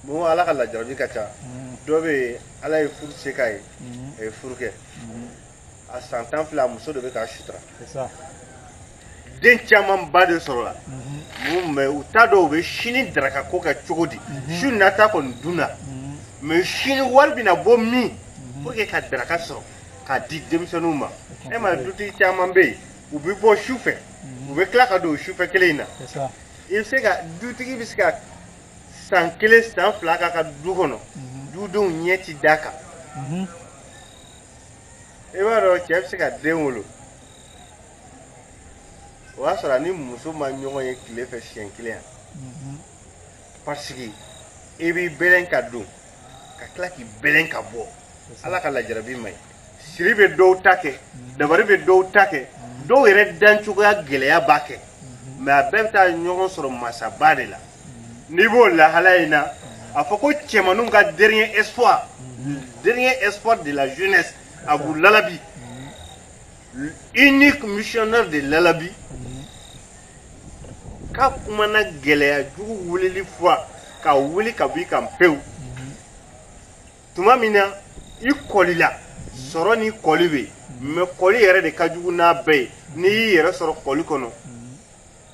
Bon, Ala ka lajarabi ka ca. Dɔ bɛ yen, Ala ye furu se k'a ye, a ye furu kɛ, a san 10 filɛ, a muso de bɛ k'a sutura. Den caman ba de sɔrɔla mun, mais u t'a dɔn u bɛ sini daraka ko kɛ cogo di. Su nata kɔni dunna, mais sini wari bɛna bɔ min pour que ka daraka sɔrɔ k'a di denmisɛnninw ma? E ma dutigi caman bɛ yen, u bɛ bɔ su fɛ, u bɛ tila ka don sufɛ kelen in na. I bɛ se ka dutigi bɛ se ka san 1, san 2 k'a ka du kɔnɔ, dudenw ɲɛ ti d'a kan. I b'a dɔn, cɛ bɛ se ka den wolo, o y'a sɔrɔ a ni muso ma ɲɔgɔn ye tile fɛ siɲɛ kelen yan, parce que i b'i bɛlɛn ka don, ka tila k'i bɛlɛn ka bɔ. Ala ka lajarabi ma ɲi. Siri bɛ dɔw ta kɛ, dabari bɛ dɔw ta kɛ, dɔw yɛrɛ dancogoya gɛlɛya b'a kɛ, mais a bɛɛ bɛ taa ɲɔgɔn sɔrɔ masaba de la. N'i b'o lahala in na, a fɔ ko cɛmaninw ka dernier espoir, dernier espoir de la jeunesse, Abu Lalabi, unique missionnaire de Lalabi, k'a kumana gɛlɛya jugu wulili fura ka wuli ka bɔ i kan pewu. Tuma min na i kɔlila sɔrɔ ni kɔli bɛ yen, mais kɔli yɛrɛ de ka jugu n'a bɛɛ ye. N'i y'i yɛrɛ sɔrɔ kɔli kɔnɔ,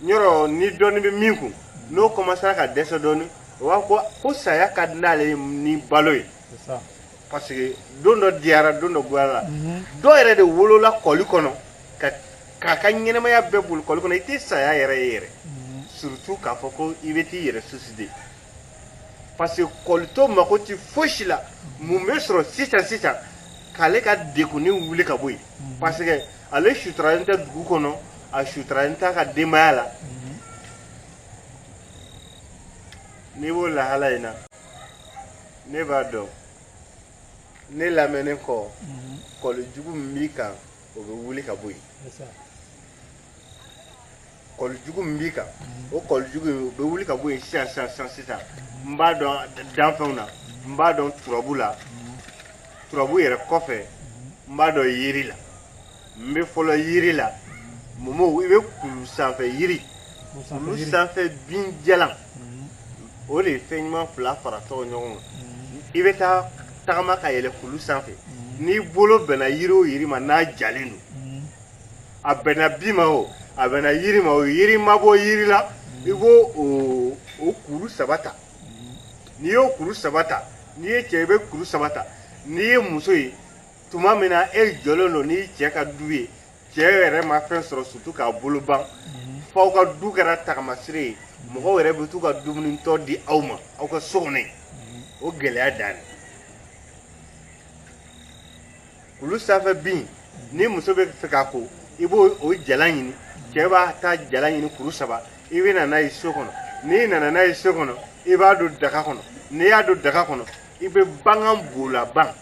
yɔrɔ ni dɔɔni bɛ min kun, n'o commencera ka dɛsɛ dɔɔni, o b'a fɔ ko saya ka di n'ale ye ni balo ye, parce que don dɔ diyara, don dɔ goyara. Dɔw yɛrɛ de wolola kɔli kɔnɔ, ka k'a ka ɲɛnɛmaya bɛɛ boli kɔli kɔnɔ. I tɛ saya yɛrɛ ye yɛrɛ, surtout k'a fɔ ko i bɛ t'i yɛrɛ suicider, parce que kɔlitɔ mako tɛ fosi la. Mun bɛ sɔrɔ sisan sisan k'ale ka degunni wuli ka bɔ yen? Parce que ale suturalen tɛ dugu kɔnɔ, a suturalen t'a ka denbaya la. N'i b'o lahala in na, ne b'a dɔn, ne lamɛnnen kɔ, kɔli jugu min b'i kan, o bɛ wuli ka bɔ yen. Kɔli jugu min b'i kan, o kɔli jugu in, o bɛ wuli ka bɔ yen sisan sisan sisan sisan. N b'a dɔn danfɛnw na, n b'a dɔn turabu la, turabu yɛrɛ kɔfɛ, n b'a dɔn yiri la. N bɛ fɔlɔ yiri la. Momo, i bɛ kulu sanfɛ yiri, kulu sanfɛ binjalan, o de ye fɛn ɲuman fila fara tɔgɔ ɲɔgɔn kan. I bɛ taa tagama ka yɛlɛ kulu sanfɛ, n'i bolo bɛnna yiri o yiri ma, n'a jalen don, a bɛnna bin ma o, a bɛnna yiri ma o, yiri ma bɔ yiri la, i b'o o kuru 3 ta. N'i y'o kuru 3 ta, n'i ye cɛ, i bɛ kuru 3 ta. N'i ye muso ye, tuma min na e jɔlen don n'i cɛ ka du ye, cɛ yɛrɛ ma fɛn sɔrɔ, surtout k'a bolo ban, f'aw ka du kɛra tagamasire ye, mɔgɔw yɛrɛ bɛ t'u ka dumunitɔ di aw ma aw ka so kɔnɔ yen, o gɛlɛya dan. Kulu sanfɛ bin, ni muso bɛ fɛ k'a ko, i b'o o jalan ɲini, cɛ b'a ta jalan ɲini kuru 3, i bɛ na n'a ye so kɔnɔ. N'i nana n'a ye so kɔnɔ, i b'a don daga kɔnɔ. N'i y'a don daga kɔnɔ, i bɛ bagan bolaban,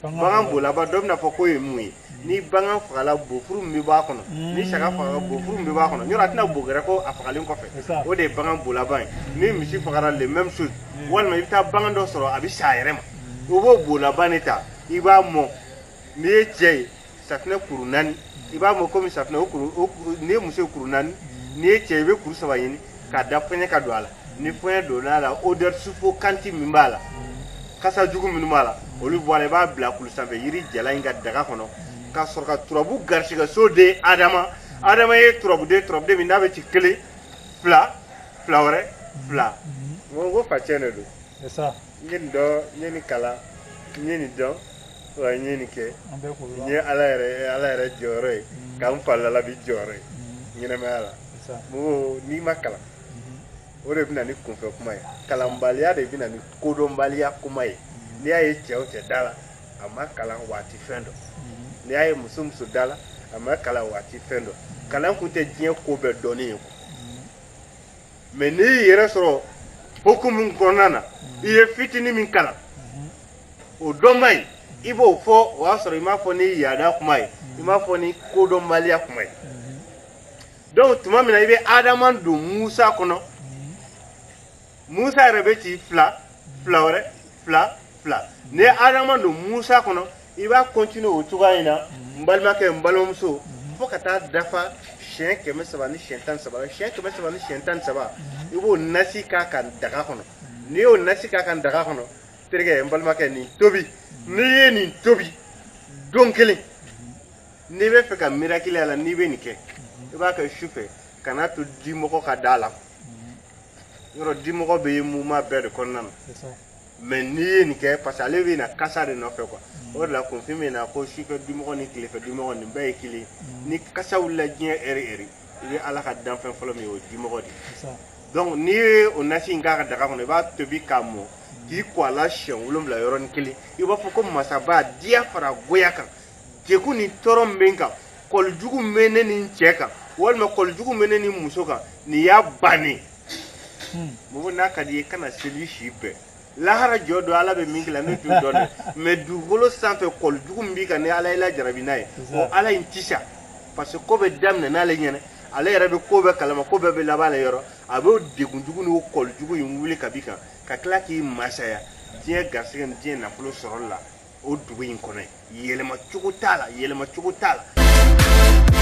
bagan bolaban. Dɔ bɛna fɔ k'o ye mun ye? Ni bagan fagala, bofuru min bɛ bɔ a kɔnɔ, ni saga fagala, bofuru min bɛ bɔ a kɔnɔ, yɔrɔ a tɛna bo gɛrɛ ko a fagalen kɔfɛ, o de ye bagan bolaban ye. Ni misi fagara, le même chose. Walima i bɛ taa bagan dɔ sɔrɔ, a bɛ sa a yɛrɛ ma, i b'o bolaban de ta, i b'a mɔ. N'i ye cɛ ye, safinɛ kuru 4, i b'a mɔ komi safinɛ o kuru o kuru. N'i ye muso ye, kuru 4. N'i ye cɛ ye, i bɛ kuru 3 ɲini k'a da fɔɲɛ ka don a la. Ni fɔɲɛ donna a la, odeur suffocante min b'a la, kasa jugu minnu b'a la, olu bɔ a la. I b'a bila kulu sanfɛ yiri jalan in ka daga kɔnɔ, ka sɔrɔ ka turabu garisigɛ so den Adama. Adama ye turabuden, turabuden min n'a bɛ ci 1, 2, 2 wɛrɛ, 2. N ko facɛn de don. N ye nin dɔn, n ye nin kalan, n ye nin dɔn, wa n ye nin kɛ. N ye Ala yɛrɛ, Ala yɛrɛ jɔyɔrɔ ye, ka n fa Lalabi jɔyɔrɔ ye ɲɛnɛmaya la. Mɔgɔ n'i ma kalan, o de bɛ na ni kunfɛ kuma ye. Kalanbaliya de bɛ na ni kodɔnbaliya kuma ye. N'i y'a ye cɛ o cɛ da la, a ma kalan, waati fɛn dɔn. N'i y'a ye muso muso da la, a ma kalan, waati fɛn dɔn. Kalan kun tɛ diɲɛ ko bɛɛ dɔnni ye. Mais n'i y'i yɛrɛ sɔrɔ hukumu kɔnɔna na, i ye fitinin min kalan, o dɔn man ɲi, i b'o fɔ. O y'a sɔrɔ i m'a fɔ ni yaada kuma ye, i m'a fɔ ni kodɔnbaliya kuma ye. Donc tuma min na i bɛ Adama don Musa kɔnɔ, Musa yɛrɛ bɛ ci 2, 2 wɛrɛ, 2, 2. N'i ye Adama don Musa kɔnɔ, i b'a continuer o cogoya in na, n balimakɛ, n balimamuso, fo ka taa dafa siɲɛ 313. Siɲɛ 313, i b'o nasi k'a kan daga kɔnɔ. N'i y'o nasi k'a kan daga kɔnɔ, terikɛ, n balimakɛ, nin tobi. N'i ye nin tobi don kelen, n'i bɛ fɛ ka miracle a la, n'i bɛ nin kɛ, i b'a kɛ su fɛ, kana to dimɔgɔ ka da la. Yɔrɔ dimɔgɔ bɛ ye mouvement bɛɛ de kɔnɔna na. Mais n'i ye nin kɛ, parce que ale bɛ na kasa de nɔfɛ quoi. O de la kunfin bɛ na ko sufɛ dimɔgɔ ni tilefɛ dimɔgɔ, nin bɛɛ ye kelen. Ni kasa wulila diɲɛ ɛri ɛri, i bɛ Ala ka danfɛn fɔlɔ min ye, o ye dimɔgɔ de ye. Donc n'i ye o nasi in k'a ka daga kɔnɔ, i b'a tobi k'a mɔ, k'i ko a la siɲɛ 7 yɔrɔnin kelen. I b'a fɔ ko masaba diya fara goya kan, degun ni tɔɔrɔ min bɛ n kan, kɔlijugu min bɛ ne ni n cɛ kan, walima kɔlijugu min bɛ ne ni n muso kan, nin y'a bannen. Mɔgɔ n'a ka di i ye, kana seli si bɛɛ lahara jɔ don. Ala bɛ min kɛ la, ne t'o dɔn dɛ, mais dugukolo sanfɛ, kɔlijugu min b'i kan, ni Ala y'i lajarabi n'a ye, o Ala in ti sa, parce que ko bɛ daminɛ n'ale ɲɛna, ale yɛrɛ bɛ ko bɛɛ kalama, ko bɛɛ bɛ laban ale yɔrɔ. A b'o degun jugu n'o kɔlijugu in wuli ka b'i kan, ka tila k'i masaya diɲɛ garisɛgɛ ni diɲɛ nafolo sɔrɔli la o dugu in kɔnɔ. Yɛlɛma cogo t'a la, yɛlɛma cogo t'a la.